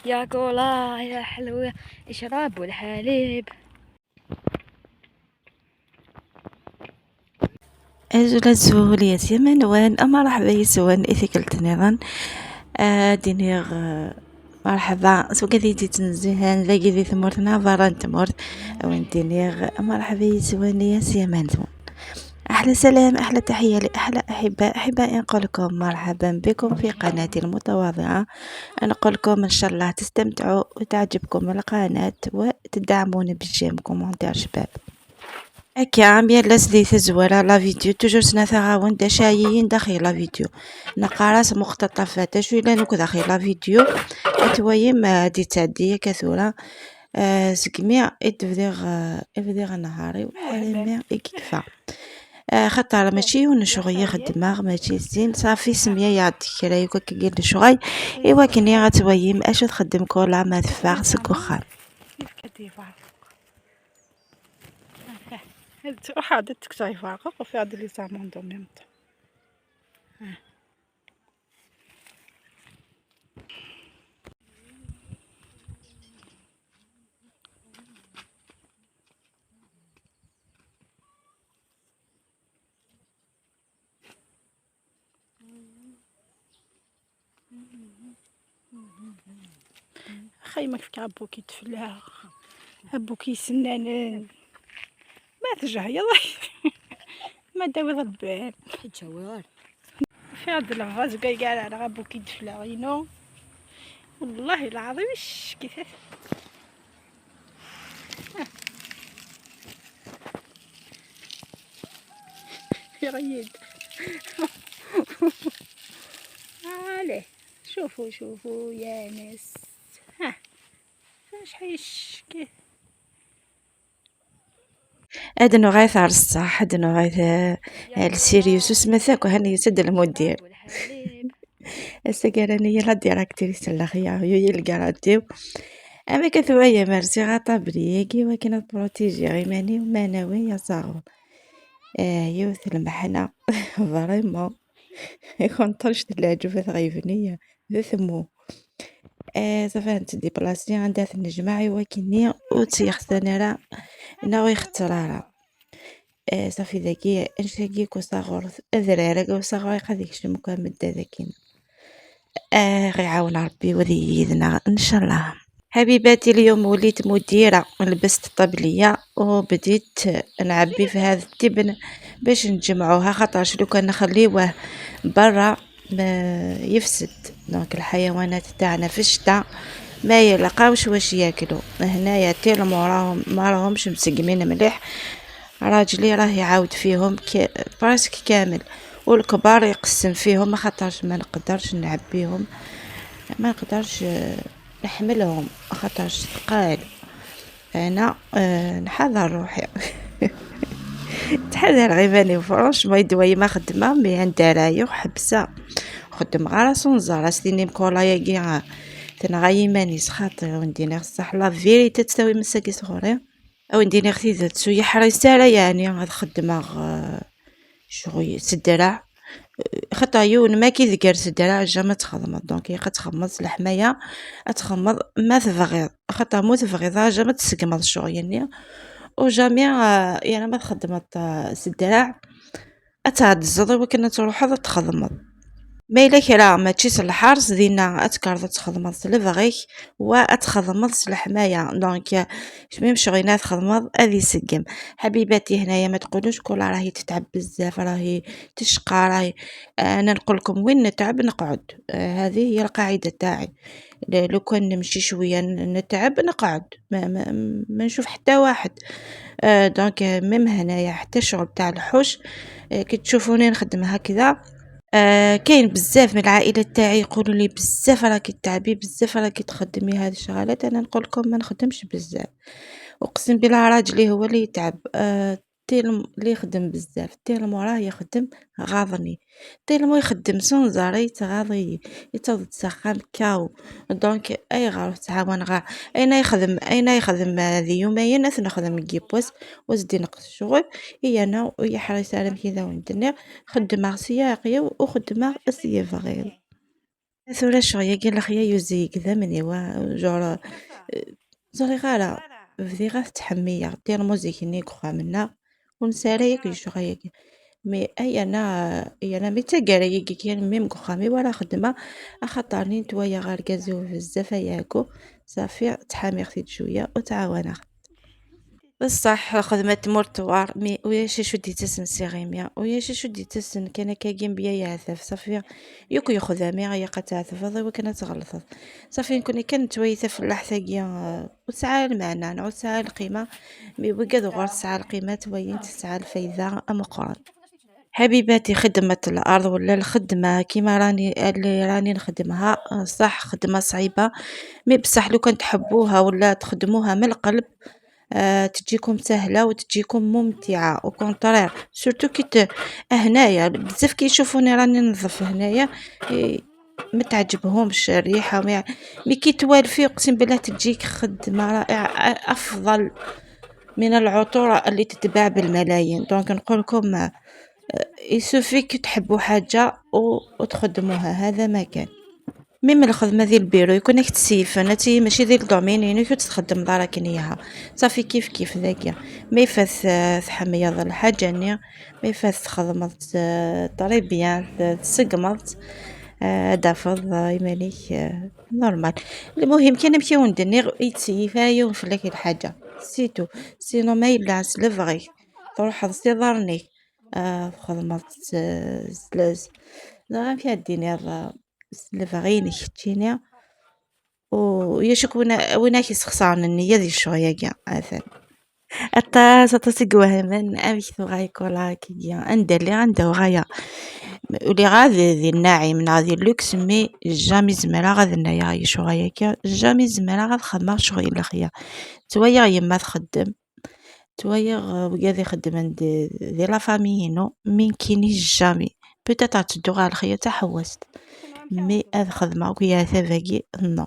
يا كولا يا حلوة اشربوا الحليب. أجل الزهولية يمن مرحبا يسوان إثيكلت نظن دينيغ مرحبا سوكا دي تنزهان ذاكي ذي ثمورتنا برا تمورت وين دينيغ مرحبا يسوان يا سيمان. أحلى سلام، أحلى تحية لأحلى أحباء أحبائي، نقول لكم مرحبا بكم في قناتي المتواضعة. نقول لكم إن شاء الله تستمتعوا وتعجبكم القناة وتدعموني بال j'aime commentaire شباب. هكا عم يلاس دي تزورا la vidéo toujours سنة ثغاون دشايين داخل la vidéo نقراس مقتطفات شوي لانوك داخل la vidéo اتويم دي تعدي كثورة. سكميع اتفديغ نهاري وحالمي يكفى. خاطر ماشي ونشغي يخدم ماشي زين صافي سمية يعطيك كرا يوكا كي شغي ايوا كني غتويم اش تخدم كولا ما تفاق سكوخا. تروح عادتك تايفارق وفي هاد لي زاموند ميم طون. خايمك في كابو كي تفلا ابو كي سنان ما تجاه يلا ما داوي ضربان تشوار في هاد الغاز كاع على غابو كي تفلا غينو والله العظيم كيفاش يغيد. عليه شوفوا شوفوا يا ناس، ها اش كيف ادنو غايث على الصح، ادنو غايث السيريوس سمثاك وهاني يسد المدير. السكرانية لا ديراكتريس الأخية هي الكراتيو أما كثوية مرسي غاطا بريكي وكنا بروتيجي غيماني وما ناوي يا صاغو. يوث المحنة فريمون يكون طرش العجوفة غيبنية ذو ثمو. صافي نتديبلاسي عندها النجمة وكني وتيختنا راه ناوي يختارها. صافي ذاكي انشاكي كوساغور اذرارك وصاغور يقاديك شي مكان ذاكين. غيعاون ربي وذي ان شاء الله. حبيباتي اليوم وليت مديرة، لبست الطبلية وبديت نعبي في هذا التبن باش نجمعوها، خاطرش لو كان نخليوه برا يفسد. donc الحيوانات تاعنا في الشتاء ما يلقاوش واش ياكلوا. هنايا tellement راهم ما راهمش مسقمين مليح، راجلي راه يعاود فيهم presque كامل، والكبار يقسم فيهم خاطرش ما نقدرش نعبيهم، ما نقدرش نحملهم خاطرش ثقال. انا نحضر روحي تحضر غيباني franchement يدوي ما خدمة mais عندها رايو حبسه خدم غير سونزار ستيني مكولايا كي تنغاي مانيس خاطر وندينا الصح la vérité تساوي مساكي صغوري او ندينا غتي تسوي حريصه يعني غاد خدمة شغل سدرع خاطر يون ما كي ذكر سدرع jamais تخدم. donc هي تخمض الحماية تخمض ما تفغيض خاطر مو تفغيض jamais تسقمض الشغل يعني و jamais يعني ما تخدمت سدرع اتعدزض وكنا تروح تخدمض. ما الا كرا ماشي الحارس دينا اتكرض تخدمض لبغيك و اتخدمض الحماية. donc même شغينا تخدمض اذي يسقم. حبيباتي هنايا ما تقولوش كل راهي تتعب بزاف راهي تشقى راهي، انا نقول لكم وين نتعب نقعد. هذه هي القاعدة تاعي، لو كان نمشي شوية نتعب نقعد ما نشوف حتى واحد. donc même هنايا حتى الشغل تاع الحوش، كي تشوفوني نخدم هكذا. كاين بزاف من العائلة تاعي يقولوا لي بزاف راكي تعبي بزاف راكي تخدمي هذه الشغلات. انا نقول لكم ما نخدمش بزاف، اقسم بالله راجلي هو اللي يتعب. tellement اللي يخدم بزاف tellement راه يخدم غاضني، tellement يخدم sans arrêt تغاضي يتوض تسخن KO. donc اي غير تعاون غا اين يخدم اين يخدم هذه يومين نخدم كيبوس وزدي نقص الشغل هي انا ويا حريص على كذا وندني خدمة سياقيه وخدمه سيفغير. ثورا الشغيا الخيا يوزي كذا مني جور زغي غالا بدي غا تحمية تيرموزيك كخامنا ونسارا ياك الشغيا مي اي انا مي تاكارا ياك كان ميم كخامي ولا خدمة اخاطرني نتوايا غير كازو بزاف ياكو صافي تحامي خديت شوية وتعاون. بصح خدمة مرتوار مي ويا شو ديتسن سيغيميا ويا شو ديتسن كان كاين بيا يعثف صافي يوكو يخدامي غيا قتعثف هذا وكان تغلط صافي نكون كان تويث في اللحظة وسعى المعنى نعود سعى القيمة مي وكاد غور سعى القيمة توين تسعى الفايدة أمقران. حبيباتي خدمة الأرض ولا الخدمة كيما راني اللي راني نخدمها صح خدمة صعيبة mais بصح لو كان تحبوها ولا تخدموها من القلب تجيكم سهلة وتجيكم ممتعة. au contraire surtout كي هنايا بزاف كي يشوفوني راني ننظف هنايا ما تعجبهمش الريحة mais كي توالفي اقسم بالله تجيك خدمة رائعة افضل من العطور اللي تتباع بالملايين. donc نقول لكم il suffit كي تحبوا حاجة وتخدموها هذا ما كان. même الخدمة ديال البيرو يكون راك تسيف انا تي ماشي ديال ال domaine يعني كنت تخدم دارك نياها صافي كيف كيف ذاك ما يفات تحمي الحاجة ني ما يفات تخدمت très bien تسقمت دافض يماليك normal. المهم كي نمشيو ندني يتسيف يوم فلاك الحاجة c'est tout sinon ما يلعس لفغي تروح سيضرني خدمت زعما فيها الدينار لفغيني كتشيني ويا شكون وين كيسخسرن النية ديال الشغيا كاع مثلا أطاس أطاس قواهمن أمك ثوغاي كولا كيا عند اللي عنده غاية ولي غادي ذي الناعم نا ذي ال luxe mais jamais زمرا غاد نايا شغايا كا jamais زمرا غاد خدمة شغل الخيا توايا يما تخدم توايا وكاد يخدم عند دي la famille نو mais كيني jamais peut-être تدو غا الخيا تا حوست mais هاد خدمة ويا ثافاكي non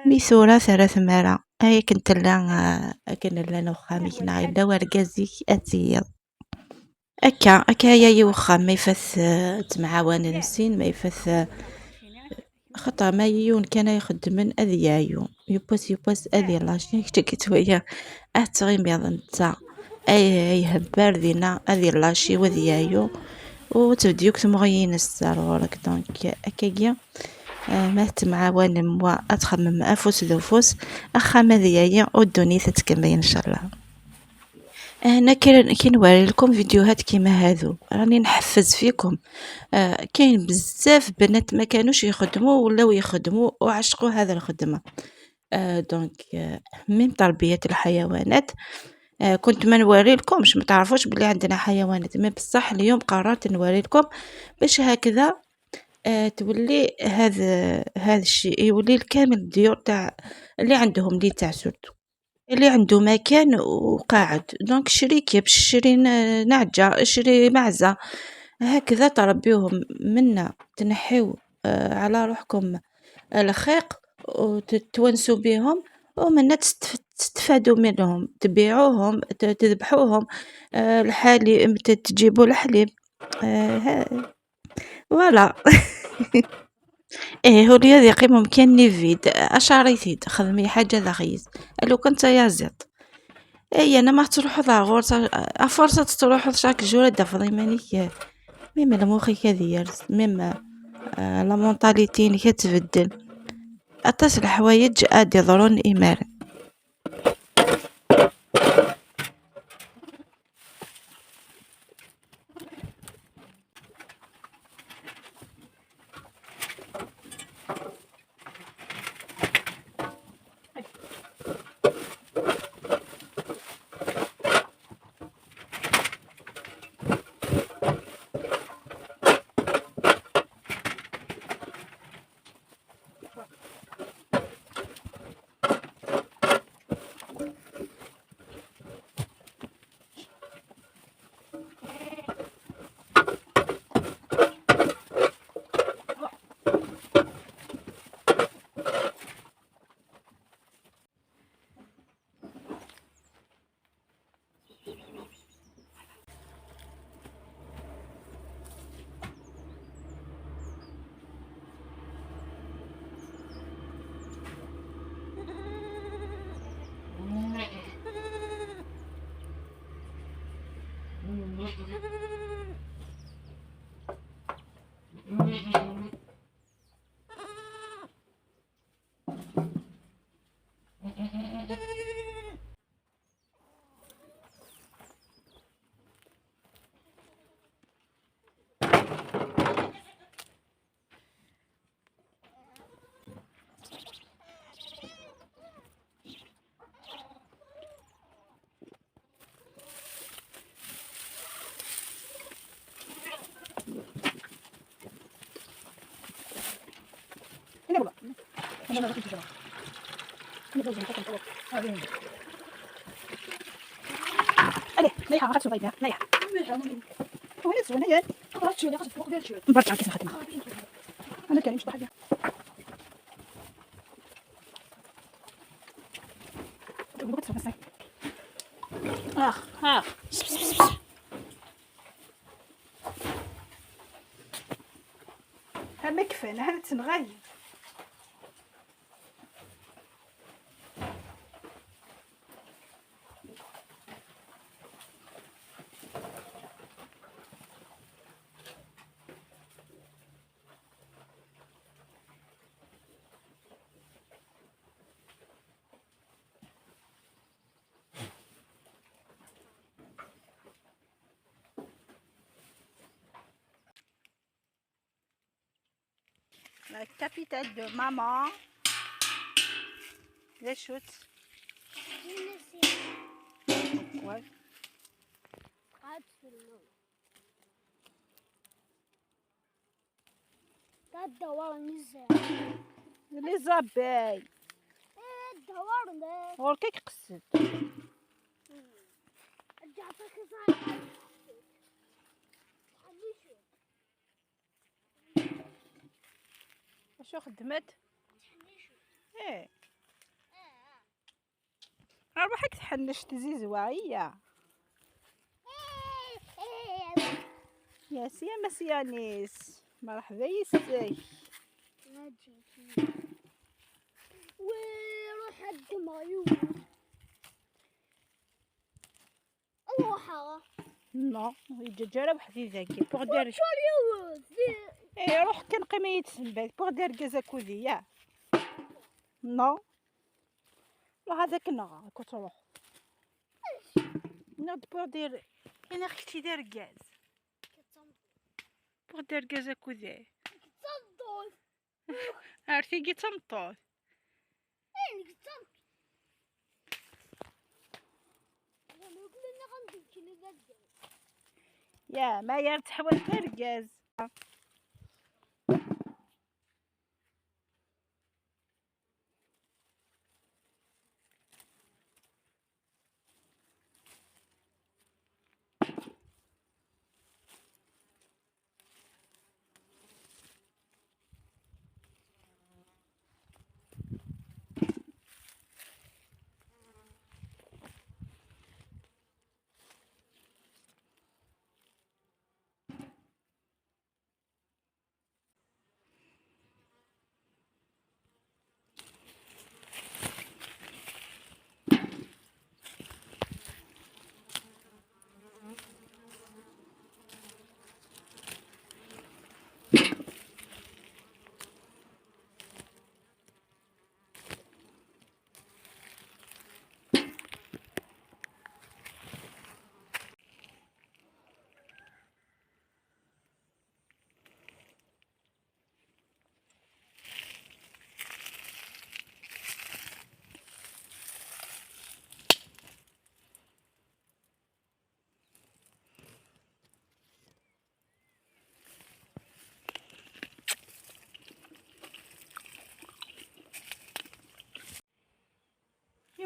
mais ثورة ثلاث مرة اي كنت لا كان لا نوخامي كنا لا ورقازيك اتيض اكا اكا يا يوخا ما يفث تمعاون نسين ما يفث خطا ما يون كان يخدمن اذيايو يبوس يبوس اذي لاشين كتويا اتغيميض نتا اي هبار دينا اذي لاشي وذيايو وتبديوك تمغيين السرورك. donc اكاكيا ما تمعاون موا اتخمم افوس ذو فوس اخا ماذيايا والدنيا تتكمل ان شاء الله. هنا كي نوري لكم فيديوهات كيما هادو راني نحفز فيكم. كاين بزاف بنات ما كانوش يخدموا ولاو يخدموا وعشقوا هذا الخدمة. donc même تربيه الحيوانات كنت ما نوري لكمش ما تعرفوش بلي عندنا حيوانات mais بصح اليوم قررت نوري لكم باش هكذا تولي هذا الشيء يولي الكامل الديور تاع اللي عندهم لي تاع surtout اللي عنده مكان وقاعد. donc شري كبش شري نعجة شري معزة هكذا تربيوهم منا تنحيو على روحكم الخيق وتتونسوا بهم ومنا تستفادوا منهم تبيعوهم تذبحوهم الحليب تجيبوا الحليب voilà. ايه هو اللي يقيم ممكن نيفيد اشاريتي خدمي حاجة ذا لو كنت يا زيت اي انا ما تروح ضاغور فرصة تروح chaque jour دافضي مانيك même المخي كذير même la mentalité كتبدل اطاس الحوايج ادي ضرون ايمار. اخ اخ هم كفانا هل تنغير. La capitale de maman. Les chutes. Ouais. Les abeilles. وركيك قصد. شو خدمت؟ ايه روحك تحنش تزيزوا هي يا سيما سيانيس مرحبا يسك وروح الدمايو روح نو يجي وحدي ذاكي بوغ دير ايه روح كنقي ما يتسنبات بوغ دير كازا كودية نو لا هذاك نغا كتروح نوض بوغ دير انا خشتي دار كاز بوغ دير كازا كودي عرفتي كي تمطوط يا ما يرتحول تركز.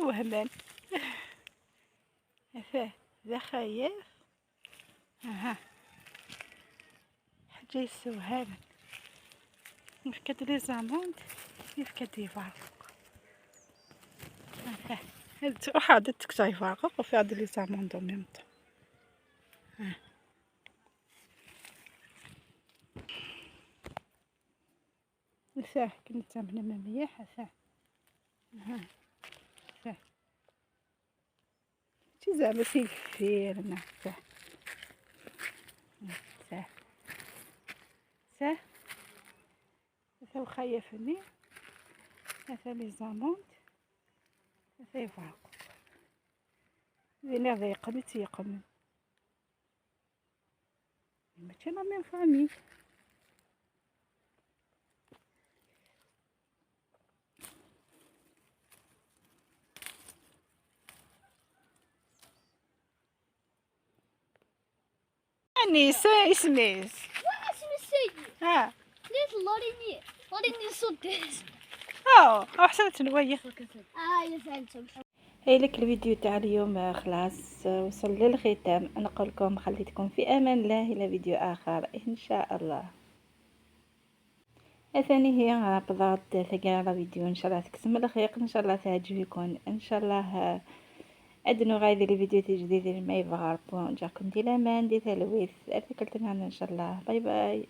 وهمان افاه ذا خايف اها حاجة يسوهالا يفكد لي زاموند يفكد يفارق افاه تروح عادتك تيفارق وفي عاد لي زاموند او ميم طون. افاه كنت هنا مليح افاه اها زعما سير صح صح صح. خايفني هذا les amandes هذا يفرق ذي هذا يقم تيقم ماشي la même famille. انيس اسميس اسم السيد ها ليت لوريني لوريني صوت. احسنت نويه. يا فهمتم. هاي لك الفيديو تاع اليوم خلاص وصل للختام. نقول لكم خليتكم في امان الله الى فيديو اخر ان شاء الله. ثاني هي بضغط ثقال فيديو ان شاء الله تكسم الخيق، ان شاء الله تعجبكم، ان شاء الله ادنو غايدي الفيديو جديد ما يبغى ربو جاكم دي لامان دي ثلويث ارتكلتنا ان شاء الله. باي باي.